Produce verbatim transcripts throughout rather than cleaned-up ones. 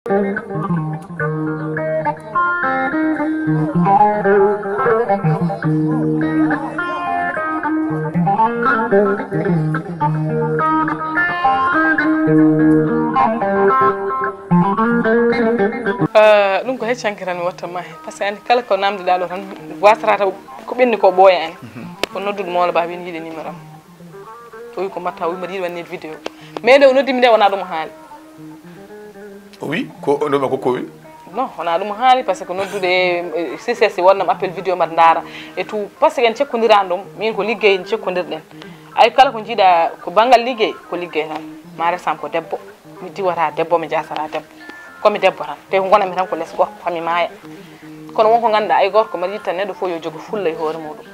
Eh, ɗum ko heccanke tan mi watta ma hen, par ce que andi kala ko namdiɗa ɗo tan wasata taw ko ɓenni ko ɓooya en. Ko noddude moolo ba win yiɗe numéro am. O wi ko mbatta, o wi mbaɗa yiɗi wannede vidéo. Mais nde o noddi mi nde wona ɗum o haali. O wi ko ɗum ko ko wi? Non, wona ɗum o haali, par ce que noddude e sisesi wonnam appel vidéo mbaɗa ndaara e tout, par ce que en cekkondirani ɗum. Min ko liggey en cekkondirɗen. Ay kala ko jiiɗa ko banngal liggey, ko liggey tan. Maare Sam ko debbo. Mi diwata debbo, mi jasata debbo. Komi debbo tan. Te ko gonanmi tan ko les gorko, hami maaya. Kono wonko ngannduɗaa, ay gorko mbaɗa yitta neɗɗo fof yo jogo fulla e hoore muɗum.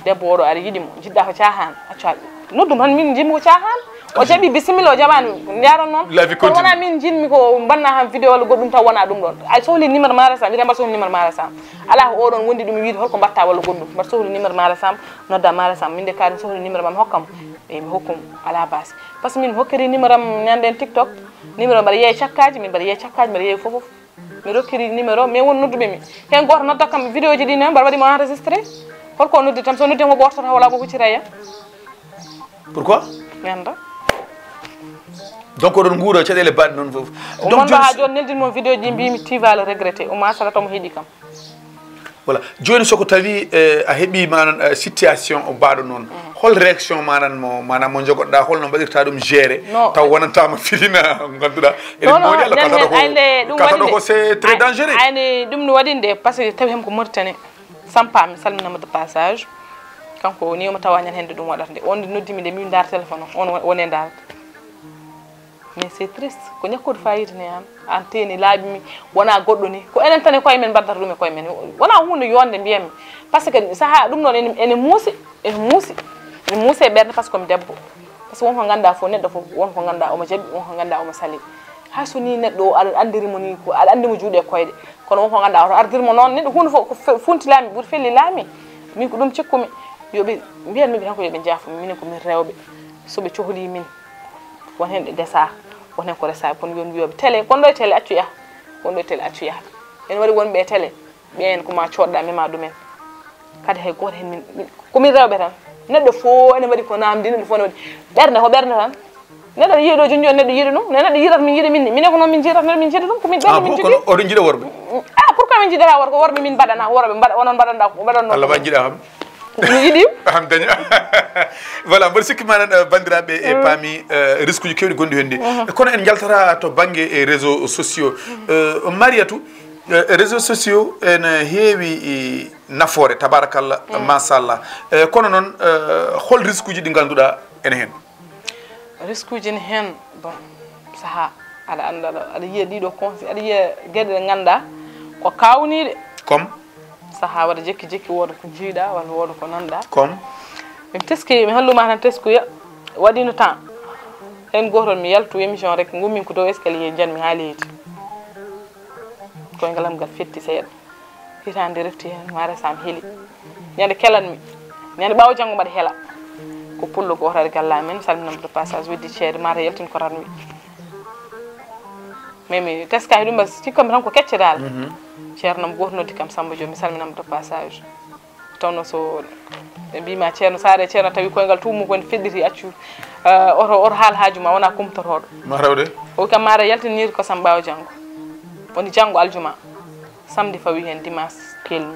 Debbo oɗo aɗa yiɗi mo, jiɗɗa ko caahan, accu haɓɓi. Noddum tan min njiɗmi ko caahan. O jaɓi bisimilla, o jaɓani, yaron noon. La vie continue. Kono wona min njiɗmi ko mbanna han vidéo walla goɗɗum taw wona ɗum ɗon. Ay sohli numéro Maare Sam, mbiɗa mbaɗa sohli numéro Maare Sam. Alaa ko oɗon wondi ɗum wiide holko mbatta walla goɗɗum. Mbaɗa sohli numéro Maare Sam, nodda Maare Sam, min de kaari sohli numéro mam hokkam. Eyi, mi hokkum, alaa baasi. Par ce que min mi hokkiri numéro am ñande en TikTok. Numéro mbaɗa yeeya cakkaji, min mbaɗa yeeya cakkaji, mbaɗa yeeya fof fof. Mi rokkiri numéro, mais won nodduɓe mi. Hen goto nodda kam vidéo ji ɗi ne, mbaɗa waɗi mo enregistré. Holko o noddi tan, so noddi mo ɓortoto wala ko huccita ya. Pourquoi? Mi anda. Donc oɗon nguura caɗeele baɗɗe noon fof. Donc wonɗo ha joni neldin mo vidéo ji mbimi tu vas le regretter. O ma sala tomo heeɗi kam. Voilà. Joni soko tawi eh, a heɓi manan eh, situation o baɗo noon, hol réaction manan mo manan mo jogoɗɗa, holno mbaɗirta ɗum géré? Taw wonantama filina? Ganduɗa eɗen moƴi Allah, kata ɗo ko, kata ɗo ko c'est très dangereux. Ayni ɗum no waɗi nde, par ce que tawi hem ko Mauritanie. Sampa mi salminama de passage. Kanko ni omo tawa ñande hende ɗum waɗata nde, on nde noddimi nde mi ndar téléphone o, on wone ndar. Mais c'est triste, ko ñakkude fayida ne an. An teni laaɓi mi, wona goɗɗo ni, ko enen tan e koye men mbaddata ɗum e koye men. Wona hunde yonde mbiyammi. Par ce que saha ɗum ɗon ene, ene muusi, ene muusi. Ene muusi e ɓernde par ce que komi debbo. Par ce que wonko ganduɗa fof neɗɗo fof wonko ganduɗa omo jaɓi, wonko ganduɗa omo sali. Hay so ni neɗɗo o aɗa andiri mo ni ko aɗa andi mo juuɗe e koyɗe, kono wonko ganduɗa oto ardir mo noon neɗɗo hunde fof ko fe- funti laami ɓuuri felli laami. Min ko ɗum cikkumi. Yoɓe mbiyanmi ɓe tan ko yoɓe jaafo minen ko min rewɓe. Soɓe cohli min, won hen ɗe ndesa, won hen ko resa, kono yon wiyoɓe télé, kon ɗo e télé accu yaha. Kon ɗo e télé accu yaha. Ene waɗi wonɓe e télé, ɓen ko ma coɗɗa mema ɗumen. Kadi hay goto hen min, min- ko min rewɓe tan. Neɗɗo fof ene waɗi ko namdi, neɗɗo fof ene waɗi ɓernde ko ɓernde tan. Neɗɗo yiiɗo joni joni neɗɗo yiiɗi ɗum ne, neɗɗo yiɗata min yiiɗi min ni, minen ko noon min jiiɗata neɗɗo min jiiɗi ɗum ko min ɓernde min jogui. Oɗon jiiɗa worɓe? Ah, pourquoi min jiiɗata worɓe? Worɓe min mbaɗana worɓe mbaɗa onon mbaɗanɗa mbaɗanno. Allah ma jiiɗa kam. Mi yiɗi. Ham daña. Voilà, mboɗo sikki manan bandiraɓe e paami risque uji kewɗi gonɗi hen ɗi. Kono en jaltata to banggue e réseau sociaux. Mariatou, réseau sociaux ene heewi nafoore tabarakallah, machallah. Kono noon hol risque uji ɗi ganduɗa ene hen? Risque uji ne hen. Bon, saaha aɗa anda aɗa yiya ɗiɗo conseil, aɗa yiya gueɗe ɗe ganduɗa ko kawniɗe. Comme? Saaha waɗa jekki jekki wooda ko jiiɗa walla wooda ko nanɗa. Comme? Min teski mi holluma tan teskuya. Waɗino temps. Hen gotol mi yaltu émission rek gummin ko dow escalier janmi ha leydi. Koyngal am ngal fetti seeɗa. Hitande refti hen Maare Sam heeli. Ñande kelanmi, ñande ɓawo janngo mbaɗa hela. Ko pullo goto ari galla men, salminam de passage, weddi ceede mata yaltin ko ranwi. Mais mi teskaki ɗum, bas cikkam tan ko kecce dal. Ceernam goto noddi kam Samba Diop, mi salminam de passage. Tawno so ɓe mbima ceerno saare ceerno tawi koyngal tumu ko en feɗɗiti accu. Oto oto haal haaju ma wona kumtotoɗo. Ma rewde. O wi kam mara yaltinir ko sam ɓawo janngo. Woni janngo aljuma. Samedi fawi hen dimanche kelmi.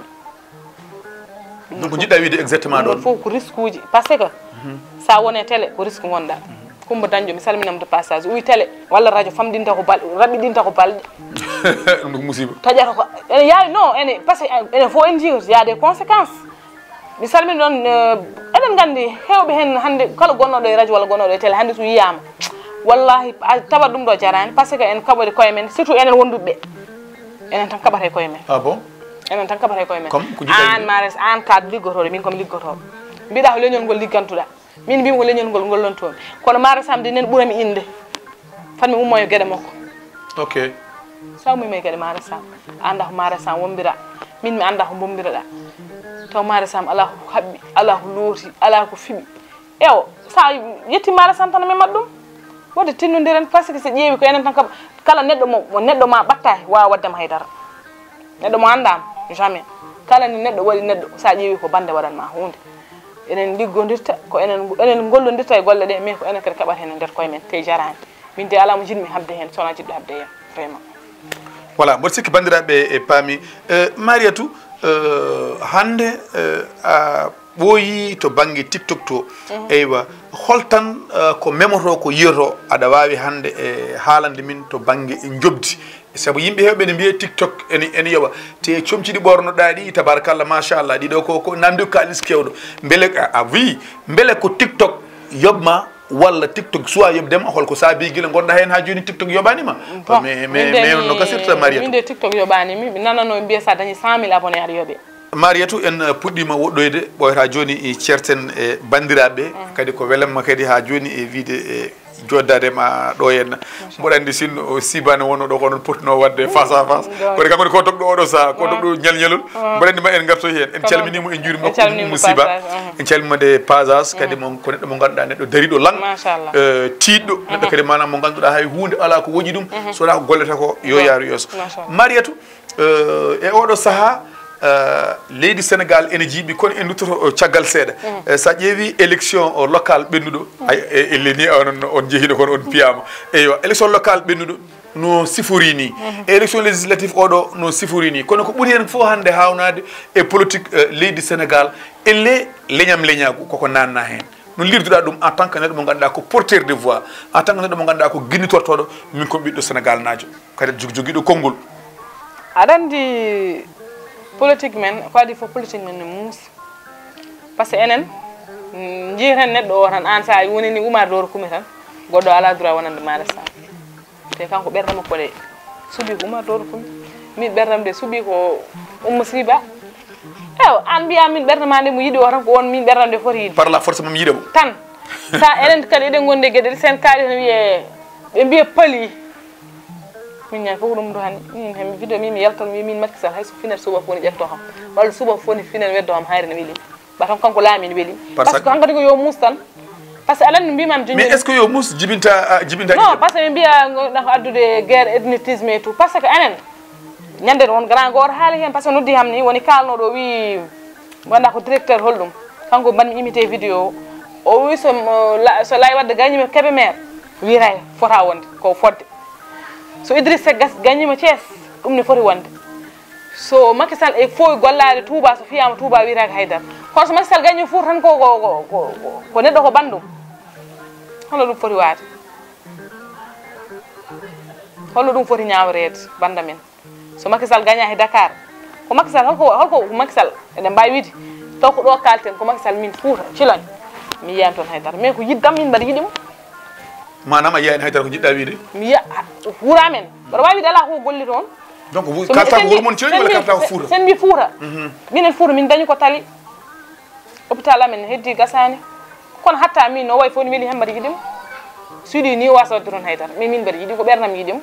Donc jiɗɗa wiide exactement ɗon? Ɗum fof ko risque uji par ce que sa wone télé ko risque gonɗa. Kumba dañjo mi salminam de passage uwi télé walla radio famɗinta ko bal raɓɓiɗinta ko balɗe. Ɗum ko musiba. Taƴata ko ene yawi non ene par ce que ene fof en jii y a des conséquences. Mi salmini ɗon eɗen nganndi heewɓe heen hannde kala gonnooɗo e radio walla gonnooɗo e télé hannde so wiyaama wallahi a tawat ɗum ɗo jaraani par ce que en kaɓori koye men surtout enen wonduɓe ɓe enen tan kaɓata e koye men. Ah bon? Enen tan kaɓata e koye men. Comme ko jiɗɗa an mares an ka liggotooɗo min komi liggotooɗo mbiɗa ko leñol ngol liggantuɗa min mbimi ko leñol ngol ngollontomi kono mares am de nen ɓurami innde. Fat mi ummo e geɗe makko. Ok. Sa ummima e geɗe Mara Sam, a annda ko Mara Sam wombira, min mi annda ko mbombiraɗa. Taw Mara Sam ala ko haɓɓi, ala ko looti, ala ko fiɓi. Ewo, sa yetti Mara Sam tan a memat ɗum. Wadde tinnodiren par ce que so ƴeewi ko enen tan kaɓa. Kala neɗɗo mo, mo neɗɗo ma ɓattaaki, waawa waɗde ma haydara. Neɗɗo mo anndaama, jamais. Kala ni neɗɗo waɗi neɗɗo, so a ƴeewi ko bannde waɗan ma huunde. Enen liggondirta, ko enen, enen ngollondirta e golle ɗe, mais ko enen kadi keɓata heen e nder koye men, te jaraani. Min de alaa mo njiɗmi haɓde heen, so wonaa jiɗɗo haɓde heen, vraiment. Voilà, mboɗo sikki banndiraaɓe e paami. Eh, Mariatou, eh, hannde, eh, a ɓooyi to bannge TikTok to. Eywa, holtan, eh, ko memoto, ko yiyoto, aɗa waawi hannde e haalande min to bannge njoɓdi? Sabu yimɓe heewɓe ne mbiya TikTok ene, ene yoɓa. Te comci ɗi ɓoornoɗaa ɗi, tabarakallah, machallah, ɗiɗo ko, ko nanndi kaalis keewɗo. Mbele, a, a wi, mbele ko TikTok yoɓ ma, walla TikTok suwa yoɓde ma? Holko saabi gila ngonɗa heen haa jooni TikTok yoɓaani ma? Bon, mais, mais, mais no gasirta, Mariatou? Min de TikTok yoɓaani mi, mi nanano mbiya sa dañi cent mille abonnés aɗa yoɓe. Mariatou, en, eh, puɗɗiima woɗɗoyde, ɓooyata jooni, eh, ceerten e banndiraaɓe, kadi ko welamma kadi haa jooni e wiyde, eh, jooɗdaade ma ɗo henna. Mboɗo anndi sinno o Siba ne wonno ɗo, ko onon potno waɗde face à face. Kono kanko ne ko dogɗo oɗo saha, ko dogɗo ñalñalol. Mboɗo anndi ma en ngartoy heen. En calminiima, en njuuriima. En calminiima Mo Siba. Pazaz, aha. En calminiima de Pazaz, kadi mon ko neɗɗo mo ngannduɗaa, neɗɗo dariiɗo lang. Machallah. Eh, tiiɗɗo, neɗɗo kadi maanaam mo ngannduɗaa hay huunde alaa ko woƴi ɗum, so wonaa ko gollata ko yo yaaru yeeso. Machallah. Mariatou, eh, e oɗo saha, eh, leydi Sénégal ene jiiɓi, kono en nduttoto, eh, caggal seeɗa. Eh, so a ƴeewi élection, o, locale ɓennuɗo, ay, e, elle ni on, on njehiino kono on piyaama. Eywa, élection locale ɓennuɗo no sifori ni. E élection législative oɗo no sifori ni. Kono ko ɓuri heen fof hannde haawnaade e politique, eh, leydi Sénégal, elle leñam leñaagu koko naatna heen. No liirduɗaa ɗum en tant que neɗɗo mo ngannduɗaa ko porteur de voix, en tant que neɗɗo mo ngannduɗaa ko ginnitortooɗo, min ko ɓiɗɗo Sénégal naajo, kadi jog-, jogiiɗo konngol? Aɗa anndi politique men, ko adii fof politique men ne muusi. Par ce que enen, mm, njiyeten neɗɗo o tan, aan so a woni ni Oumar Doro Kumi tan, goɗɗo alaa droit wonande ma restant. Te kanko ɓernde makko ɗe suɓii ko Oumar Doro Kumi. Min ɓerndam ɗe suɓii ko Oumou Siba. Ew, aan mbiya min ɓernde ma nde mo yiɗi o tan ko on min ɓerndam nde foti yiɗde. Par la force mo mi yiɗa mo. Tan. Sa enen kadi eɗen ngondi e geɗe ɗe sen kaali tan wiye, ɓe mbiya pali. Min ñande fof ko ɗum ɗo hani. Min hemi video min mi yaltan mi min Macky Sall hay so finet suba fof ne ƴetto kam. Walla suba fof ne finet weddo kam hayre ne weli. Ba tan kanko laami ne weli. Par ce que hankadi ko yo muus tan. Par ce que aɗa anndi mbimam joñi. Mais est ce que yo muus jibinta, ah, jibinta? Non, par ce que ɓe mbiya nako addude guerre ethnicisme et tout. Par ce que enen, ñande won grand goto haali heen, par ce que noddi ham ni woni kaalnoɗo o wi, wonda ko directeur holɗum. Kanko mbanmi imité vidéo o. O wi so, mo, la, so laawi wadde gañima Kébémer, wiray fota wonde ko fodde. So Idriss Seck gas gañima Thiès, ɗum ne foti wonde. So Macky Sall e fooy gollaade Touba, so fiyaama Touba wiytaake haydara. Kono so Macky Sall gañi Fouta tan ko, ko, ko, ko, ko neɗɗo ko banndum. Hono ɗum foti waade? Holno ɗum foti ñaaworeede bannda men? So Macky Sall gañaaki Dakar, ko Macky Sall, holko, holko ko Macky Sall? Eɗen mbaawi wiide, taw ko ɗo kaalten, ko Macky Sall min Fouta, Ciloñ. Mi yiyaani toon haydara. Mais ko yiɗdam min mbaɗa yiɗi mo. Maanaam a yiyaani haydara ko jiɗɗa wiide? Mi yiya, wura men. Mbaɗa waawi wiide alaa ko golli toon. Donc, kalta ko wuro mon Ciloñ walla kalta ko Fouta? Sen mbi Fouta. Minen Fouta, min dañi ko tali. Hôpital amen heddi gasaani. Kono hatta min no wayi fof ne weli heen mbaɗa yiɗi mo. Suuɗi ni wasa wadde toon haydara. Mais min mbaɗa yiɗi ko ɓernam yiɗi mo.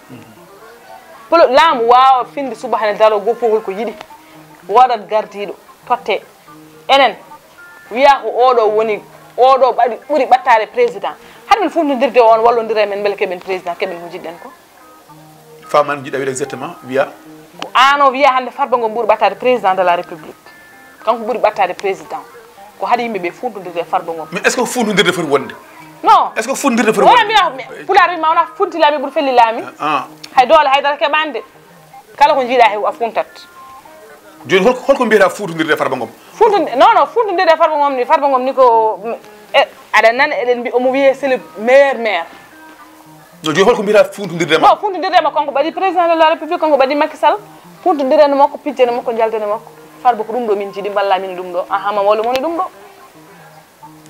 Polo laamu waawa finde subahana daro goo fof holko yiɗi. Waɗat gardiiɗo, totte. Enen, wiya ko oɗo woni, oɗo ɓaɗi, ɓuri ɓattaade président. Haɗa men fuuntondirde on, wallondira e men, mbele keɓen président, keɓen ko jiɗɗen ko. Faman jiɗa wiɗa exactement, wiya. Ko an o wiya hannde Farba Ngom ɓuri ɓattaade président de la République. Kanko ɓuri ɓattaade président. Ko haɗi yimɓe ɓe fuuntondirde e Farba Ngom. Mais est ce que fuuntondirde foti wonde? Non. Est ce que fuuntondirde foti wonde? Wona mbiya, pulaar wima wona funti laami ɓuri felli laami. Ah. Hay doole haydara keɓande. Kala ko jiiɗa he a funtat. Jooni holko, holko mbiyata fuutondirde e Farba Ngom? Fuutonde, non, non, fuutondirde e Farba Ngom ni, Farba Ngom ni ko, e, aɗa nana eɗen mbi omo wiyee c'est le meilleur maire. No jooni holko mbiyata fuutondirde ma? Non, fuutondirde ma kanko ɓaɗi président de la république, kanko ɓaɗi Macky Sall. Fuutondirde makko, pijjene makko, njaltene makko. Farba ko ɗum ɗo min jiiɗi, mballa min ɗum ɗo. Aha, ma walla moni ɗum ɗo.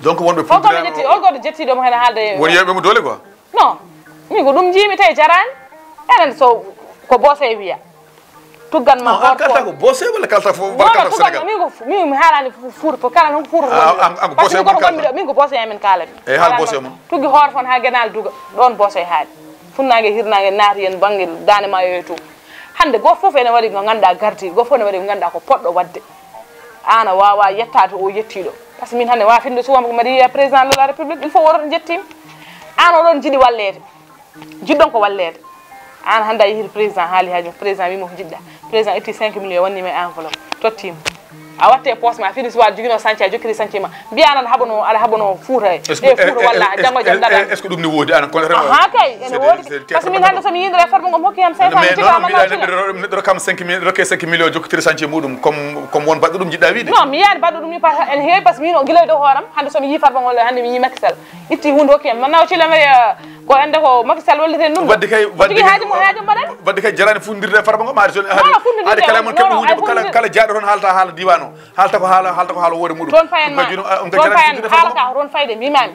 Donc wonɓe fuutondirde. Holko jetti, holko jettiɗo mo hena haalde. Woni yewɓe mo doole quoi. Non, min ko ɗum jiimi tawi jaraani. Enen so ko boose wiya. Tuggan ma hoto kalta ko boose walla kalta fof walla kalta Sénégal. Min ko min mi haalani Fouta fof kala non Fouta. An ko boose mon kalta. Min ko boose amen kala. E haal boose mon. Tuggi hoore fon ha genal duga ɗon boose haali. Funnaange hirnaange naati en bangel daane ma yoyo to. Hande go fof ene waɗi ko ganduɗa gardi go fof ene waɗi ko ganduɗa ko poɗɗo wadde. An a wawa yettade o yettiɗo. Par ce que min hande wa finde suwam ko mbaɗi président de la république il faut woɗon jettimi. An oɗon jiɗi wallede. Jiɗɗon ko walleede. An hannde a yehii président, haali haaju ma, président wii ma ko njiɗɗa. Président itti cinq millions, wanni ma e enveloppe, totti ma. A watte e poos ma, fini suwaa jogino sance, a jokkiri sance ma. Mbiya an aɗa haɓano, aɗa haɓano Fuuta e, e Fuuta walla janngo jam daɗan. Est ce que ɗum ne woodi an? Kono remo. Aha kay, ene woodi. Parce que min hannde so mi yiinore Farba Ngom hokki am cinq cent mille, non, mbiɗa neɗɗo rokkama cinq mille, rokke cinq millions, jokkitiri sance muɗum comme, comme won baɗɗo ɗum jiɗɗa wiide. Non, mi yiyaani baɗɗo ɗum ni, par ene heewi, parce que min o gila e dow hooram, hannde so mi yii Farba Ngom, hannde mi yii Makisal. Itti huunde hokki am. Maintenant, o cila ma, ko ende ko Makisal walliti en ɗum. Wadde kay, wadde kay, haaju mo, haaju mbaɗan. Wadde kay jarani fundirde e Farba Ngom, haade joni, haade, haade kala mon keɓe wuude, kala, kala jaaɗo toon haalta haala diwan o. Haalta ko haala, haalta ko haala hoore muɗum. Toon fayan ma, toon fayan haala ka ko toon fayde, mbimami.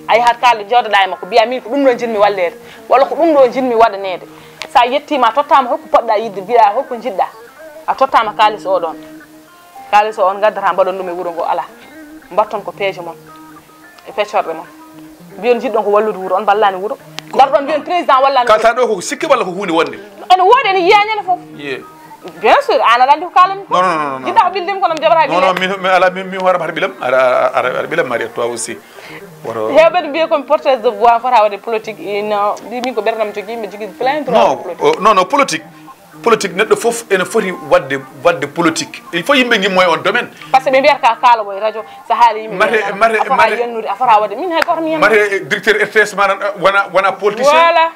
A yahat kaala jooɗoɗa e makko, mbiya min ko ɗum ɗo jinmi walleede, walla ko ɗum ɗo jinmi waɗaneede. Sa yettima, a tottama holko poɗɗa yidde, mbiɗa holko jiɗɗa. A tottama kaalis o ɗon. Kaalis o on ngaddata mbaɗon ɗum e wuro ngo, ala. Mbatton ko peeje mon e peccorɗe mon. Mbiyon jiɗɗon ko wallude wuro, on mballani wuro. Ngarɗon mbiyon président wallani wuro. Kalta ɗo ko sikke walla ko huunde wonde? Ene woodi, ene yiya ñande fof. Bien sûr, an aɗa anndi ko kalanmi ko. Non, non, non, non. Jiɗɗa ko ɓildim kono mi jaɓata. Non, non, min, min ala, min, min hoorema haɗa ɓilam, aɗa, aɗa, aɗa ɓilam Maria toi aussi. Woto. Heewɓe ne mbiya komi porteuse de voix, fota waɗde politique, ino mbi min ko ɓerdam jogii, mbiɗa jogii plein droit. Non, politique. Non, non, politique. Politique, neɗɗo fof ene foti waɗde, waɗde politique. Il faut yimɓe ngimmo e on domaine. Parce que ɓe mbiyata ka kaala ko e radio, so haali yimɓe mate, mate, a fota yennude, a fota waɗde. Min hay goto mi yenna. Mate directeur R T S maɗa wona, wona politicien. Voilà.